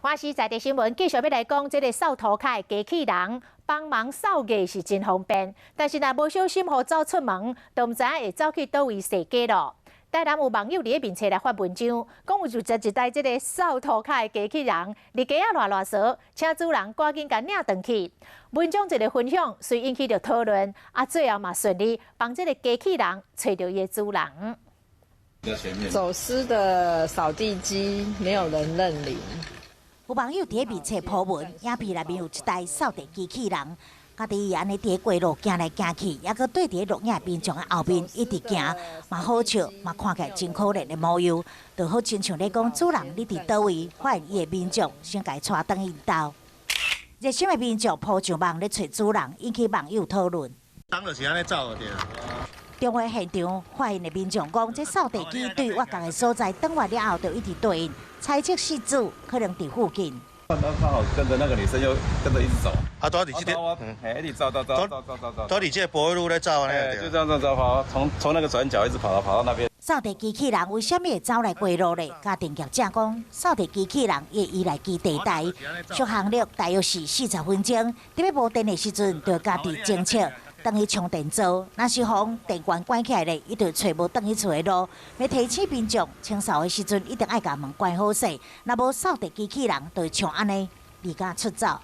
華視在地新聞繼續欲來講，這个掃塗跤的機器人幫忙掃街是真方便，但是若無小心予走出門，就毋知影會走去佗位踅街囉。台南有網友佇咧面冊來發文章，講有一台這个掃塗跤的機器人，佇街仔亂亂踅，請主人趕緊共領轉去。文章一个分享，遂引起著討論，啊，最後嘛順利幫這个機器人揣著伊的主人。走失的掃地機沒有人認領。有網友佇咧面冊 po 文，影片內面有一台掃地機器人，家己按呢佇咧街路行來行去，猶閣對佇咧錄影民眾的後面一直行，嘛好笑，嘛看起來真可憐的模樣，就好親像咧講主人你佇佗位，發現伊的民眾先共伊帶轉𪜶兜。熱心的民眾 po 上網咧揣主人，引起網友討論。當就是按呢走就對。中會現場發現的民眾講，這掃地機對越仝的所在轉完了後，就一直對𪜶，猜測事主可能佇附近。剛好跟着那個女生又跟着一直走。啊，都佇這個，嗯，一直走走走走走走走，都佇這個柏路咧走呢，就這樣走跑，從那個轉角一直跑到那邊。掃地機器人為啥物會走來街路咧？家庭業者講，掃地機器人會依賴基地台，續航力大約是40分鐘。佇欲無電的時陣，就家己偵測。轉去充電座，若是予電源關起來咧，伊就揣無轉去厝的路。欲提醒民眾清掃的時陣，一定愛共門關好勢，若無掃地機器人就會像按呢離家出走。